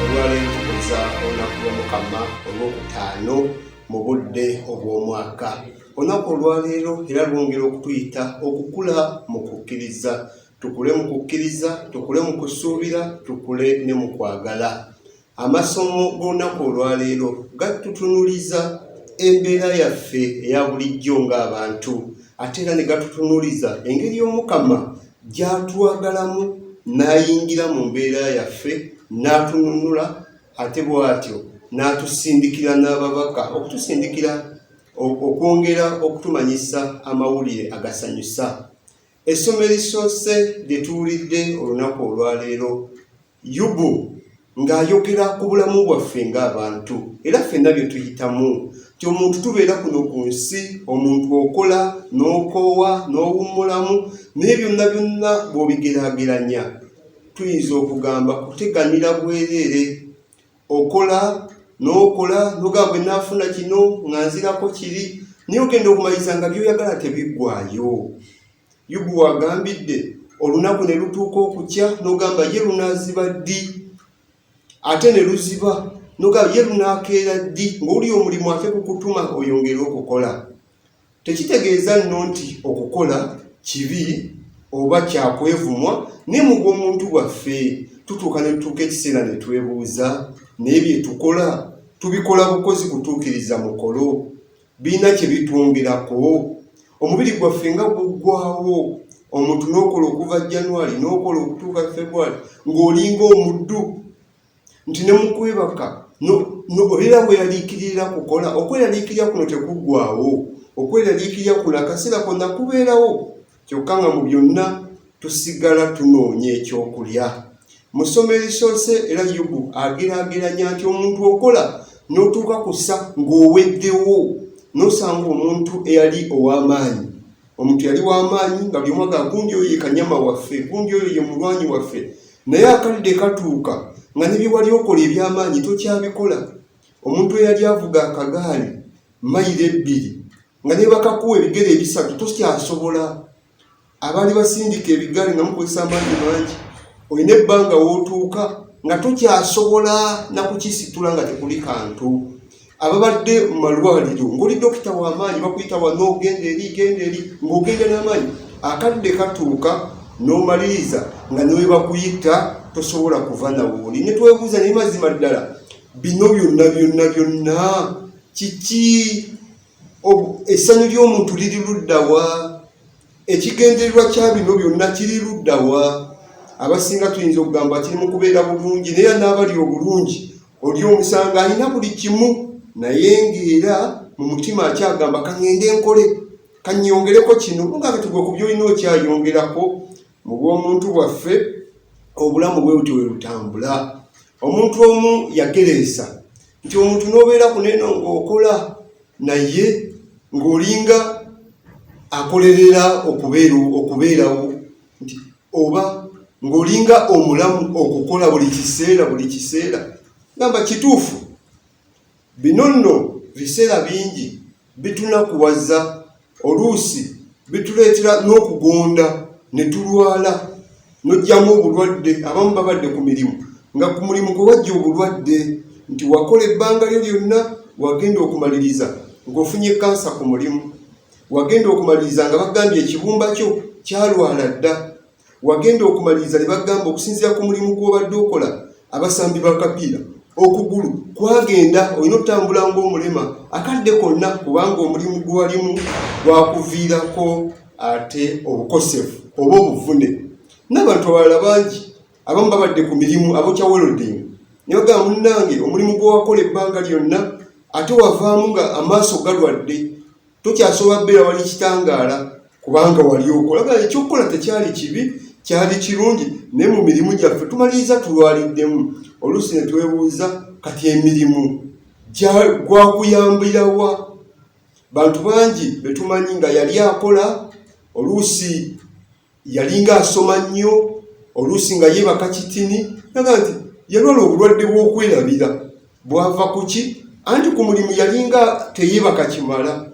Olwaleero tukuza olunaku lw'Omukama olwokutaano mu budde obw'omwaka. Olunaku olwaleero era lwongera okutuyita okukula mu kukkiriza. Tukule mu kukkiriza, tukule mu kusuubira, tukule ne mu kwagala. Amasomo g'olunaku olwaleero gatutunuliza embeera yaffe eya bulijjo ng'abantu ate era ne gatutunuliza engeri Omukama gy'atwagalamu n'ayingira mu mbeera yaffe n'atununula ate bw'atyo n'atusindikira n'ababaka okutusindikira okwongera okutumanyisa amawulire agasanyusa. Essomo erisoose lye tuwulidde olunaku olwaleero Yubu ng'ayogera ku bulamu bwaffe ng'abantu era ffenna bye tuyitamu nti omuntu tubeera kuno ku nsi omuntu okola n'okoowa n'owummulamu naye byonna byonna bw'obigeraageranya tuyinza okugamba kuteganira bwereere okola n'okola nogamba bwe naafuna kino nga nzirako kiri naye ogenda okumaliriza nga by'oyagala tebiggwaayo. Yubu wagambidde olunaku ne lutuuka okukya n'ogamba ye lunaaziba ddi ate ne luziba n'ogamba ye lunaakeera ddi ng'oli omulimu ate gukutuma oyongere okukola. Tekitegeeza nno nti okukola kibi oba kyakwevumwa naye mu bw'omuntu bwaffe tutuuka ne tutuuka ekiseera ne twebuuza naye bye tukola tubikola bukozi kutuukiriza mukolo Birina kye bitwongerako? Omubiri gwaffe nga guggwawo, omuntu n'okola okuva January n'okola okutuuka February ng'olinga omuddu nti ne mu kwebaka obeera weeraliikirira kukola. Okweraliikirira kuno tekuggwawo, okweraliikirira kuno akaseera konna kubeerawo. Kyokka nga mu byonna tusigala tunoonya ekyokulya. Mu ssomo erisoose era Yobu ageraageranya nti omuntu okola n'otuuka ku ssa ng'oweddewo n'osanga omuntu eyali ow'amaanyi. Omuntu yali w'amaanyi nga buli omu agamba gundi oyo ye kanyama waffe, gundi oyo ye mulwanyi waffe. Naye akadde katuuka nga ne bye wali okola eby'amaanyi tokyabikola. Omuntu eyali avuga akagaali mayiro ebbiri nga ne bakakuwa ebigere ebisatu tokyasobola. Abaali basindika ebigaali nga mukozesa amaanyi mangi, olina ebbanga w'otuuka nga tokyasobola na kukisitula nga tekuli kantu. Ababadde mu malwaliro ng'oli dokita w'amaanyi bakuyita wano genda eri genda eri ng'ogenda n'amaanyi, akadde katuuka n'omaliriza nga ne we bakuyita tosobola kuva na wooli. Ne twebuuza naye mazima ddala bino byonna byonna byonna kiki essanyu ly'omuntu liri ludda wa ekigendererwa kya bino byonna kiri ludda wa abasinga tuyinza okugamba kiri mu kubeera bulungi naye anaabali obulungi oli omusanga alina buli kimu naye ng'era mu mutima akyagamba kaŋŋende nkole kanyongereko kino nga katugwe ku byolina okyayongerako mu bw'omuntu bwaffe obulamu bwe butyo bwe butambula omuntu omu yagereesa nti omuntu n'obeera ku neno ng'okola naye ng'olinga akolerera okubeera okubeerawo nti oba ng'olinga omulamu okukola buli kiseera buli kiseera gamba kituufu Bino nno biseera bingi bitunakuwaza, oluusi bituleetera n'okugonda ne tulwala n'oggyamu obulwadde. Abamu babadde ku mirimu nga ku mulimu kwe wajja obulwadde nti wakola ebbanga lyo lyonna wagenda okumaliriza ng'ofunye kkansa ku mulimu, wagenda okumaliriza nga bagambye ekibumba kyo kyalwala dda. Wagenda okumaliriza ne bagamba okusinziira ku mulimu gw'obadde okola abasambi b'akapiira okugulu kwagenda olina otambula ng'omulema akadde konna kubanga omulimu gwewalimu gwakuviirako ate obukosefu oba obuvune n'abantu abalala bangi abamu babadde ku mirimu abokya welding ne bagamba munnange omulimu gwewakola ebbanga lyonna ate wavaamu nga amaaso galwadde tokyasobola beera wali kitangaala kubanga wali okola ekyokukola tekyali kibi Kyali kirungi, naye mu mirimu gyaffe tumaliriza tulwaliddemu. Oluusi ne twebuuza kati emirimu gwakuyambirawa? Bantu bangi be tumanyi nga yali akola, oluusi yalinga asoma nnyo, oluusi nga yeebaka kitini, naga nti yalwala obulwadde bw'okwerabira. Bwava ku ki? Anti ku mulimu yalinga teyeebaka kimala.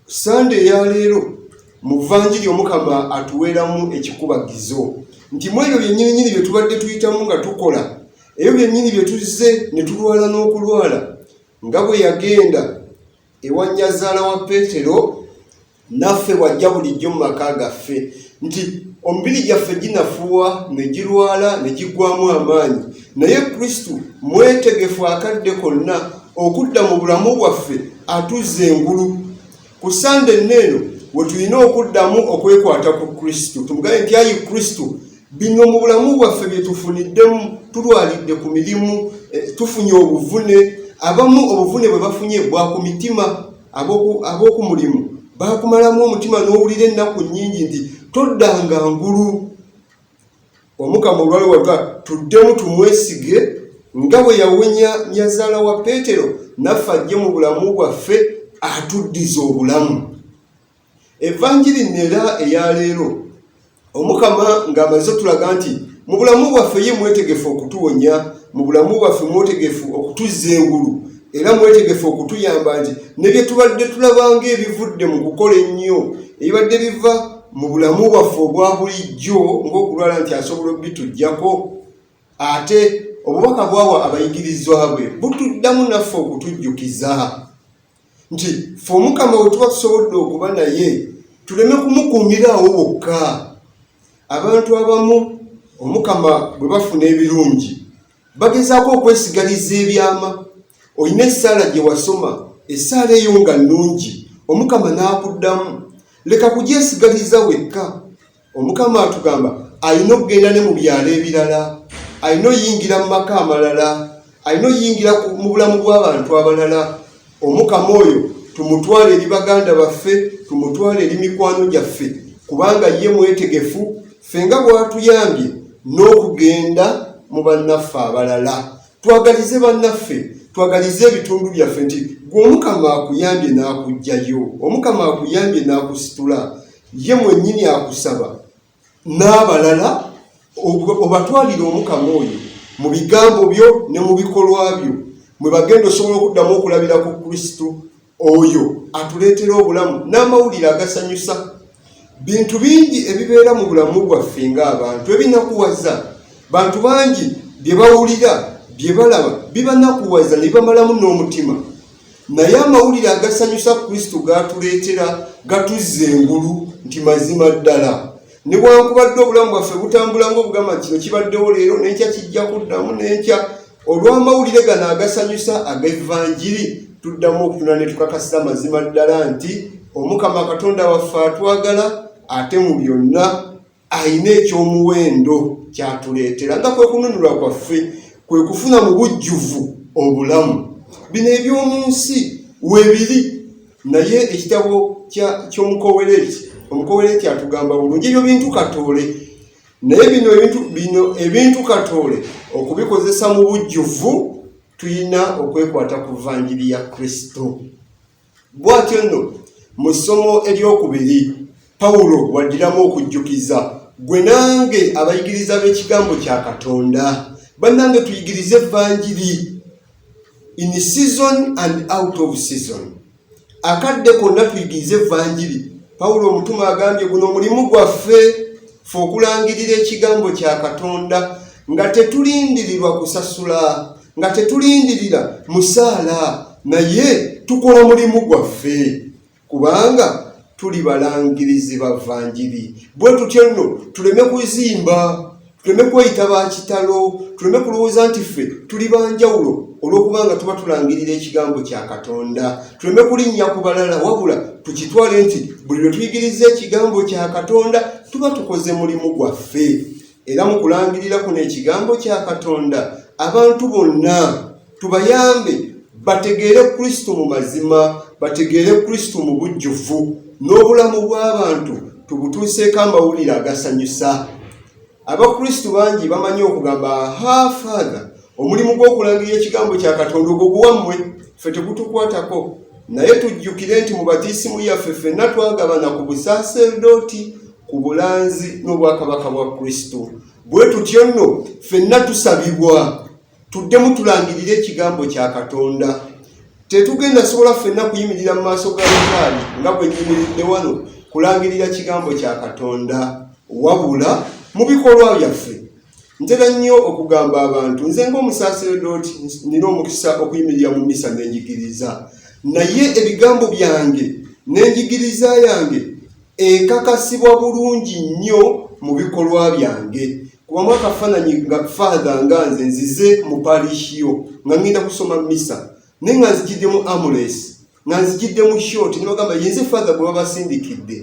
Sande eya leero mu vanjiri Omukama atuweeramu ekikubagizo nti mu ebyo byennyininyini bye tubadde tuyitamu nga tukola, ebyo byennyini bye tuzze ne tulwala n'okulwala, nga bwe yagenda ewa nnyazaala wa Peetero, naffe bw'ajja bulijjo mu maka gaffe, nti omubiri gyaffe ginafuwa ne girwala ne giggwamu amaanyi, naye Kristo mwetegefu akadde konna okudda mu bulamu bwaffe atuzza engulu. Ku Sande nneeno we tulina okuddamu okwekwata ku Kristo, tumugambe nti ayi Kristo, bino mu bulamu bwaffe bye tufuniddemu, tulwalidde ku mirimu, tufunye obuvune. Abamu obuvune bwe bafunye bwa ku mitima, ab'oku mulimu bakumalamu omutima n'owulira ennaku nnyingi nti toddanga ngulu. Omukama olwali waga tuddemu tumwesige nga bwe yawonya nyazaala wa Peetero, naffe ajje mu bulamu bwaffe atuddize obulamu. Evanjiri nno era eya leero Omukama ng'amaze otulaga nti mu bulamu bwaffe ye mwetegefu okutuwonya, mu bulamu bwaffe mwetegefu okutuzza engulu, era mwetegefu okutuyamba nti ne bye tubadde tulaba ng'ebivudde mu kukola ennyo, ebibadde biva mu bulamu bwaffe obwa bulijjo ng'okulwala, nti asobola obituggyako. Ate obubaka bwawa abayigirizwa bwe butuddamu naffe okutujjukiza nti ffe Omukama we tuba tusobodde okuba naye tuleme kumukuumira awo wokka. Abantu abamu Omukama bwe bafuna ebirungi bagezaako okwesigaliza ebyama. Olina essaala gye wasoma, essaala eyo nga nnungi, Omukama n'akuddamu, leka kugyesigaliza wekka. Omukama atugamba alina okugenda ne mu byalo ebirala, alina oyingira mu maka amalala, alina oyingira mu bulamu bw'abantu abalala. Omukama oyo tumutwale eri baganda baffe, tumutwale eri mikwano gyaffe, kubanga ye mwetegefu ffe nga bw'atuyambye n'okugenda mu bannaffe abalala. Twagalize bannaffe, twagalize ebitundu byaffe nti gwe Omukama akuyambye n'akuggyayo, Omukama akuyambye n'akusitula, ye mwennyini akusaba n'abalala obatwalire Omukama oyo mu bigambo byo ne mu bikolwa byo, mwe bagenda osobola okuddamu okulabira ku Kristo oyo atuleetera obulamu n'amawulire agasanyusa. Bintu bingi ebibeera mu bulamu bwaffe ng'abantu ebinakuwaza. Bantu bangi bye bawulira, bye balaba bibanakuwaza ne bibamalamu n'omutima. Naye amawulire agasanyusa Kristo g'atuleetera gatuzza engulu nti mazima ddala newankubadde obulamu bwaffe butambula ng'obugamba nti kino kibaddewo leero n'enkya kijja kuddamu n'enkya, olw'amawulire gano agasanyusa ag'Evanjiri tuddamu okutuna ne tukakasa mazima ddala nti Omukama Katonda waffe atwagala, ate mu byonna alina eky'omuwendo ky'atuleetera, nga kwe kununulwa kwaffe, kwe kufuna mu bujjuvu obulamu. Bino eby'omu nsi weebiri, naye ekitabo ky'omukowereti, omukowereti atugamba bulungi ebyo bintu katoole, naye bino ebintu, bino ebintu katoole okubikozesa mu bujjuvu tulina okwekwata ku vanjiri ya Kristo. Bw'atyo nno mu ssomo eryokubiri Pawulo waddiramu okujjukiza gwe nange abayigiriza b'ekigambo kya Katonda, bannange tuyigirize evanjiri in season and out of season, akadde konna tuyigirize evanjiri. Pawulo omutume agambye guno omulimu gwaffe ffe okulangirira ekigambo kya Katonda nga tetulindirirwa kusasula, nga tetulindirira musaala, naye tukola mulimu gwaffe kubanga tuli balangirizi ba vanjiri. Bwe tutyo nno tuleme kuzimba, tuleme kweyita ba kitalo, tuleme kulowooza nti ffe tuli ba njawulo olw'okubanga tuba tulangirira ekigambo kya Katonda. Tuleme kulinnya ku balala, wabula tukitwale nti buli lwe tuyigiriza ekigambo kya Katonda tuba tukoze mulimu gwaffe. Era mu kulangirira kuno ekigambo kya Katonda, abantu bonna tubayambe bategeere Kristo mu mazima, bategeere Kristo mu bujjuvu, n'obulamu bw'abantu Tubutuuseeko amawulire agasanyusa. Abakristu bangi bamanyi okugamba, "Aha, Father, omulimu gw'okulangirira ekigambo kya Katonda ogwo guwammwe, ffe tegutukwatako." Naye tujjukire nti mu batiisimu yaffe ffenna twagabana ku busaaserdooti, ku bulanzi n'obwakabaka bwa Kristo. Bwe tutyo nno ffenna tusabibwa tuddemu tulangirire ekigambo kya Katonda. Tetugenda sobola ffenna kuyimirira mu maaso ga alutaari nga bwe nnyimiridde wano kulangirira kigambo kya Katonda, wabula mu bikolwa byaffe. Ntera nnyo okugamba abantu, nze ng'omusaaseredooti nina omukisa okuyimirira mu misa n'enjigiriza, naye ebigambo byange n'enjigiriza yange ekakasibwa bulungi nnyo mu bikolwa byange. Kubamu akafaananyi nga Father nga nze nzize mu parish yo nga ngenda kusoma misa, naye nga nzijidde mu armless, nga nzijidde mu short, ne bagamba yenze Father gwe babasindikidde.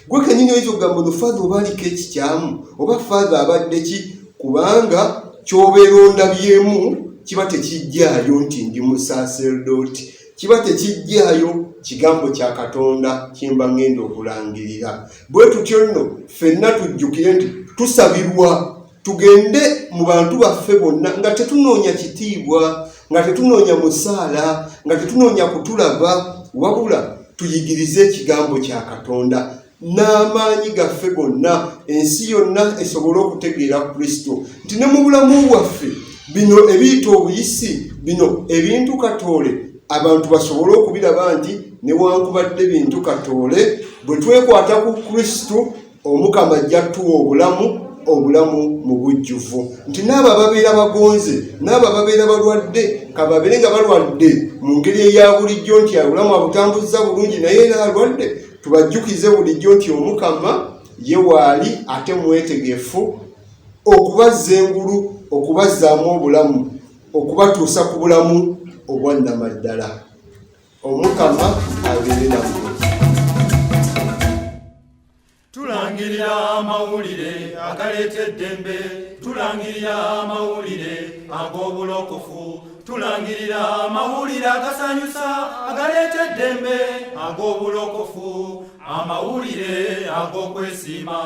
Gwe kenyini oyinza okugamba, "Ono Father oba aliko ekikyamu, oba Father abadde ki?" Kubanga kyobeera ondabyemu kiba tekijjaayo nti ndi musaaserdooti, kiba tekijjaayo kigambo kya Katonda kyemba ŋŋenda okulangirira. Bwe tutyo nno ffenna tujjukire nti tusabirwa tugende mu bantu baffe bonna nga tetunoonya kitiibwa, nga tetunoonya musaala, nga tetunoonya kutulaba, wabula tuyigirize ekigambo kya Katonda n'amaanyi gaffe gonna, ensi yonna esobole okutegeera Kristo, nti ne mu bulamu bwaffe bino ebiyita obuyisi, bino ebintu katoole, abantu basobole okubiraba nti newankubadde bintu katoole, bwe twekwata ku Kristo, Omukama ajja tuwa obulamu, obulamu mu bujjuvu, nti n'abo ababeera bagonze, n'abo ababeera balwadde, kababeere nga balwadde mu ngeri eya bulijjo nti obulamu abutambuzza bulungi naye era alwadde, tubajjukize bulijjo nti Omukama ye waali ate mwetegefu okubazza engulu, okubazzaamu obulamu, okubatuusa ku bulamu obwannamaddala. Omukama abeere nammwe. Tulangirira amawulire agaleeta eddembe, tulangirira amawulire ag'obulokofu, tulangirira amawulire agasanyusa agaleeta eddembe ag'obulokofu, amawulire ag'okwesiima.